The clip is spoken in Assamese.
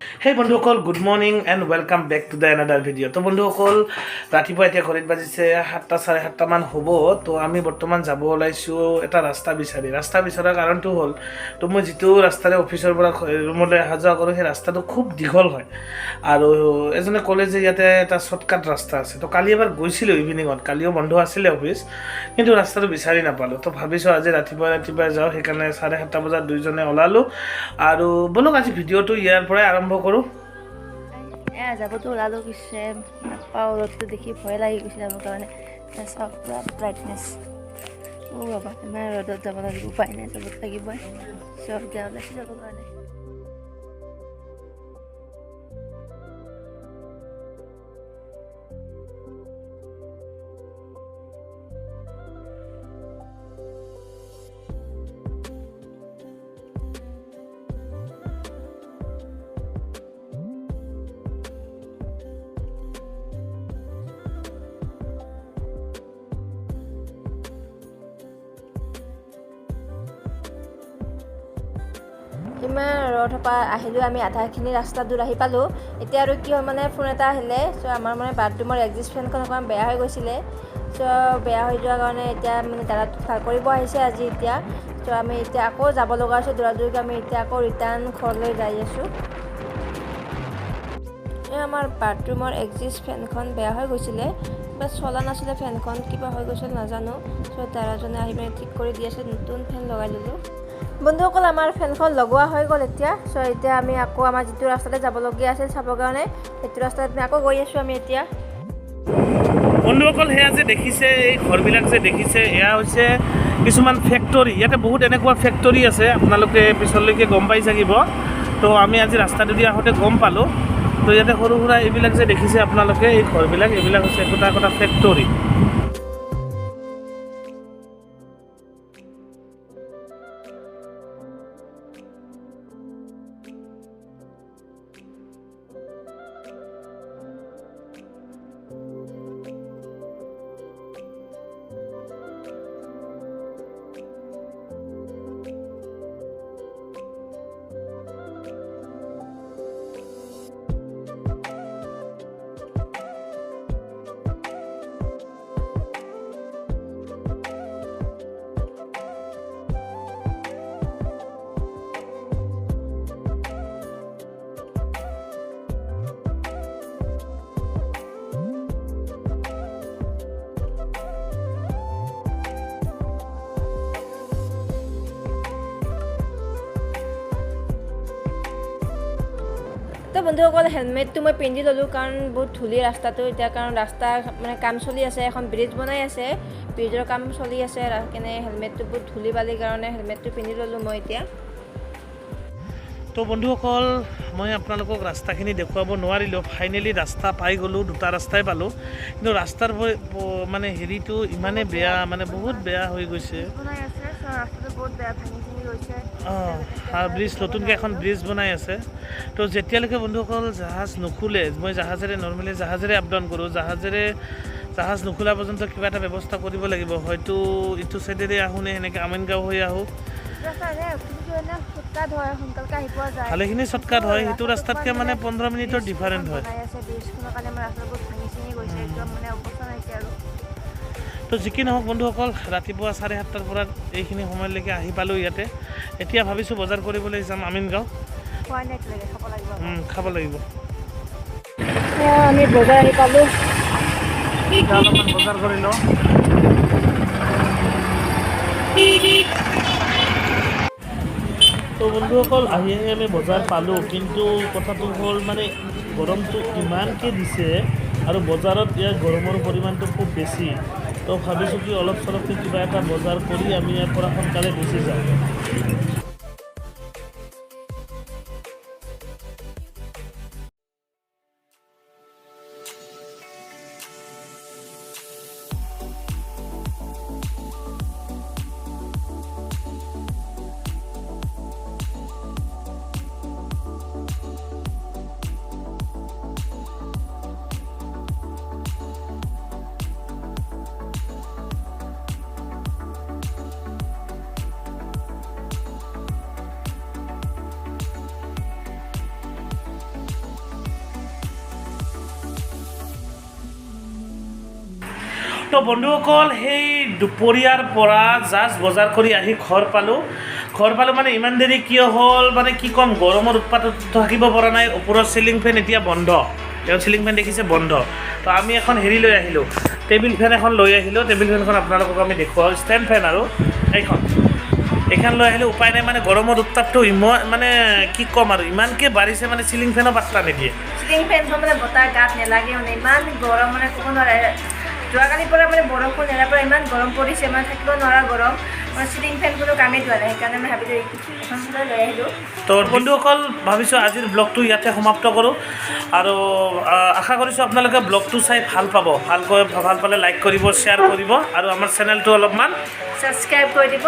হেই বন্ধুসকল, good morning and welcome back to the another video. তো বন্ধুসকল, ৰাতিপুৱা এতিয়া ঘড়ীত বাজিছে 7টা, 7:30মান হ'ব। তো আমি বৰ্তমান যাব ওলাইছোঁ এটা ৰাস্তা বিচাৰি। ৰাস্তা বিচৰাৰ কাৰণটো হ'ল, তো মই যিটো ৰাস্তাৰে অফিচৰ পৰা ৰুমলৈ অহা যোৱা কৰোঁ, সেই ৰাস্তাটো খুব দীঘল হয় আৰু এজনে ক'লে যে ইয়াতে এটা শ্বৰ্টকাট ৰাস্তা আছে। তো কালি এবাৰ গৈছিলোঁ ইভিনিঙত, কালিও বন্ধ আছিলে অফিচ, কিন্তু ৰাস্তাটো বিচাৰি নাপালোঁ। তো ভাবিছোঁ আজি ৰাতিপুৱা ৰাতিপুৱাই যাওঁ, সেইকাৰণে 7:30 বজাত দুইজনে ওলালোঁ। আৰু ব'লক, আজি ভিডিঅ'টো ইয়াৰ পৰাই আৰম্ভ কৰোঁ। এয়া যাবতো ওলালোঁ পিছে নাপাওঁ, ৰ'দটো দেখি ভয় লাগি গৈছে যাবৰ কাৰণে। এয়া চাওক, পূৰা ব্ৰাইটনেছ। অ' বাবা, ইমান ৰ'দত যাব লাগিব, উপায় নাই, যাব লাগিবই। চব এতিয়া ওলাইছোঁ যাবৰ কাৰণে। ইমান ৰ'দৰ পৰা আহিলোঁ আমি, আধাখিনি ৰাস্তা দূৰ আহি পালোঁ। এতিয়া আৰু কি হ'ল, মানে ফোন এটা আহিলে। চ' আমাৰ মানে বাথৰুমৰ এক্সজষ্ট ফেনখন অকণমান বেয়া হৈ গৈছিলে। চ' বেয়া হৈ যোৱাৰ কাৰণে এতিয়া মানে দাদাটো ভাল কৰিব আহিছে আজি এতিয়া। চ' আমি এতিয়া আকৌ যাব লগা হৈছে দৌৰা দৌৰিকৈ। আমি এতিয়া আকৌ ৰিটাৰ্ণ ঘৰলৈ যাই আছোঁ। এই আমাৰ বাথৰুমৰ এক্সজষ্ট ফেনখন বেয়া হৈ গৈছিলে বা চলা নাছিলে ফেনখন, কিবা হৈ গৈছিল নাজানো। চ' দাদাজনে আহি পিনে ঠিক কৰি দি আছে, নতুন ফেন লগাই ল'লোঁ। বন্ধুসকল, আমাৰ ফেনখন লগোৱা হৈ গ'ল এতিয়া। চ' এতিয়া আমি আকৌ আমাৰ যিটো ৰাস্তাতে যাবলগীয়া আছিল চাবৰ কাৰণে, সেইটো ৰাস্তাত আমি আকৌ গৈ আছোঁ আমি এতিয়া। বন্ধুসকল, সেয়া যে দেখিছে, এই ঘৰবিলাক যে দেখিছে, এয়া হৈছে কিছুমান ফেক্টৰী। ইয়াতে বহুত এনেকুৱা ফেক্টৰী আছে, আপোনালোকে পিছলৈকে গম পাই থাকিব। তো আমি আজি ৰাস্তাটোদি আহোঁতে গম পালোঁ। তো ইয়াতে সৰু সুৰা এইবিলাক যে দেখিছে আপোনালোকে, এই ঘৰবিলাক, এইবিলাক হৈছে একোটা একোটা ফেক্টৰী। তো বন্ধুসকল, হেলমেটটো মই পিন্ধি ল'লোঁ, কাৰণ বহুত ধূলি ৰাস্তাটো এতিয়া, কাৰণ ৰাস্তা মানে কাম চলি আছে, এখন ব্ৰিজ বনাই আছে, ব্ৰিজৰ কাম চলি আছে, সেইকাৰণে হেলমেটটো বহুত ধূলি বালিৰ কাৰণে হেলমেটটো পিন্ধি ল'লোঁ মই এতিয়া। তো বন্ধুসকল, মই আপোনালোকক ৰাস্তাখিনি দেখুৱাব নোৱাৰিলোঁ। ফাইনেলি ৰাস্তা পাই গ'লোঁ, দুটা ৰাস্তাই পালোঁ, কিন্তু ৰাস্তাৰ মানে হেৰিটো ইমানেই বেয়া, মানে বহুত বেয়া হৈ গৈছে। বনাই আছে, ৰাস্তাটো বহুত বেয়া, ভাঙি চিঙি গৈছে। অঁ, আৰু ব্ৰিজ, নতুনকৈ এখন ব্ৰিজ বনাই আছে। তো যেতিয়ালৈকে বন্ধুসকল জাহাজ নুখোলে, মই জাহাজেৰে নৰ্মেলি জাহাজেৰে আপ ডাউন কৰোঁ, জাহাজেৰে জাহাজ নোখোলা পৰ্যন্ত কিবা এটা ব্যৱস্থা কৰিব লাগিব। হয়তো ইটো চাইডেৰে আহোঁ নে সেনেকৈ আমিনগাঁও হৈ আহোঁ। সোনকালকে আহি পোৱা যায়। ভালেখিনি শ্বৰ্টকাট হয় সেইটো ৰাস্তাতকৈ, মানে 15 মিনিটৰ ডিফাৰেণ্ট হয়। বনাই আছে ব্ৰিজখনৰ কাৰণে আমাৰ ৰাস্তাটো বহুত ভাঙি চিঙি গৈছে, একদম মানে অৱস্থা নাইকিয়া আৰু। তো যি কি নহওক বন্ধুসকল, ৰাতিপুৱা 7:30ৰ পৰা এইখিনি সময়লৈকে আহি পালোঁ ইয়াতে। এতিয়া ভাবিছোঁ বজাৰ কৰিবলৈ যাম আমিনগাঁও। খোৱা নাই এতিয়ালৈকে, খাব লাগিব। খাব লাগিব। আমি বজাৰ আহি পালোঁ। এতিয়া অলপমান বজাৰ কৰি লওঁ। তো বন্ধুসকল, আহি আহি আমি বজাৰ পালোঁ, কিন্তু কথাটো হ'ল মানে গৰমটো ইমানকৈ দিছে আৰু বজাৰত ইয়াৰ গৰমৰ পৰিমাণটো খুব বেছি। তো ভাবিছোঁ কি অলপ চলপকৈ কিবা এটা বজাৰ কৰি আমি ইয়াৰ পৰা সোনকালে গুচি যাওঁ। তো বন্ধুসকল, সেই দুপৰীয়াৰ পৰা জাষ্ট বজাৰ কৰি আহি ঘৰ পালোঁ। ঘৰ পালোঁ মানে ইমান দেৰি কিয় হ'ল, মানে কি ক'ম, গৰমৰ উৎপাতত থাকিব পৰা নাই। ওপৰৰ চিলিং ফেন এতিয়া বন্ধ, তেওঁ চিলিং ফেন দেখিছে বন্ধ। তো আমি এখন হেৰি লৈ আহিলোঁ, টেবুল ফেন এখন লৈ আহিলোঁ। টেবুল ফেনখন আপোনালোকক আমি দেখুৱাওঁ, ষ্টেণ্ড ফেন আৰু এইখন এইখন লৈ আহিলে উপায় নাই। মানে গৰমৰ উত্তাপটো ইমান, মানে কি ক'ম আৰু, ইমানকৈ বাঢ়িছে, মানে চিলিং ফেনো পাত্তা নিদিয়ে। চিলিং ফেনখন মানে বতাহ গাত নেলাগে, মানে ইমান গৰম, মানে ক'ব নোৱাৰে। যোৱাকালিৰ পৰা মানে বৰষুণ এৰাৰ পৰা ইমান গৰম পৰিছে, মানে থাকিব নোৱাৰা গৰম, মানে চিলিং ফেন কোনো কামেই দিয়া নাই। সেইকাৰণে মই ভাবিলোঁ এখন লৈ আহিলোঁ। তো বন্ধুসকল, ভাবিছোঁ আজিৰ ব্লগটো ইয়াতে সমাপ্ত কৰোঁ আৰু আশা কৰিছোঁ আপোনালোকে ব্লগটো চাই ভাল পাব। ভালকৈ ভাল পালে লাইক কৰিব, শ্বেয়াৰ কৰিব আৰু আমাৰ চেনেলটো অলপমান ছাবস্ক্ৰাইব কৰি দিব।